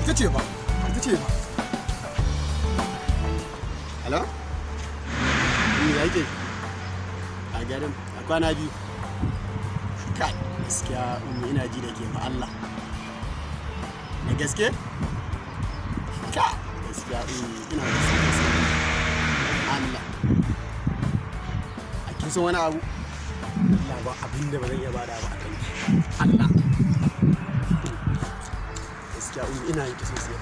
Ita ce ba, ita ce ba. Hello? Ni yake a garin a kwana 2. Kai, gaskiya Ummi, ina ji da ke fa. Allah, da gaske. Kai, gaskiya Ummi, ina da sosai. Allah, a kin san wani abu? Allah, ba abin da ba zan iya bada ba a kanki. Allah, gaskiya Ummi, ina yin ki sosai.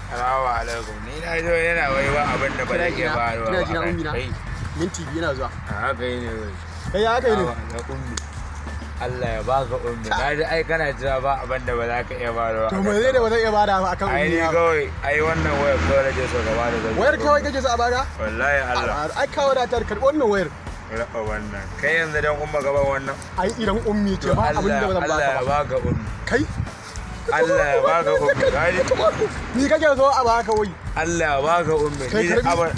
Salamu alaikum. Ni na zo yana wai ba abin da ba zan iya bayarwa Kina ba. ji na, Ummi na? Kai, Minti 2 yana zuwa. a haka yi ne wai. Kai, ya haka yi ne? Na Ummi. Allah ya baka, Ummi. Na ji ai kana cewa ba abin da ba za ka iya bayarwa. To, me zai da ba zan iya bada ba akan Ai Ummi ni na? kawai, ai wannan wayar kawai nake so ka bada zai. Wayar kawai kake so a baka? Wallahi Allah. Ai kawo da tar, karɓi wannan wayar. Raba wannan. Kai, yanzu dan Umma gaban wannan. Ai idan Ummi ce, ba abin da ba zan Allah baka ya ba. baka, Ummi. Kai. Allah ya baka, Ummi. Kaji? Ni kake so a baka wai? Allah ya baka, Ummi. Kai Ni karbi. abar.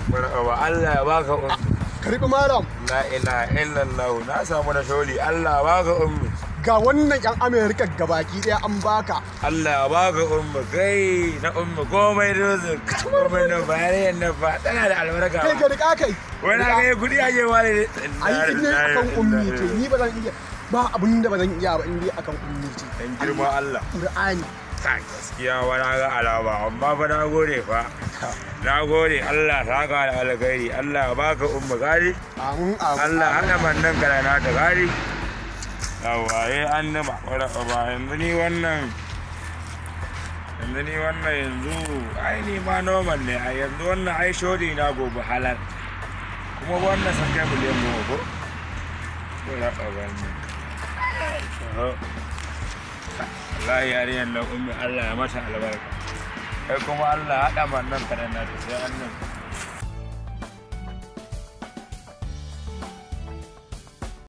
Barka, Allah ya baka, Ummi. Karɓi, malam. La ilaha illallah, na samu na sholi. Allah ya baka, Ummi. Ga wannan yan Amerika gabaki daya an baka. Allah ya baka, Ummi. Kai na Ummi, komai dozin komai na bayar na fa tana da albarka. Kai, ka rika kai. Wani aka yi kudi ake wani. Ai in dai akan Ummi ce, ni ba zan iya ba, abin da ba zan iya ba in dai akan Ummi ce. Dan girma Allah. Qur'ani. Kai, gaskiya wani ga alama, amma fa na gode fa, na gode. Allah saka da alkhairi. Allah ya baka, Ummi, gari. Amin, amin. Allah hada mannan kana ta gari. Yawa, eh, an nima wala ba. Yanzu ni wannan, yanzu ni wannan, yanzu ai ni ma normal ne. Ai yanzu wannan ai shodi na gobe halal kuma wannan sun kai miliyan 10 ko wala ba ne. Wallahi yarinyar nan Ummi, Allah ya mata albarka. Kai kuma Allah haɗa mannan kana na da sai an nan.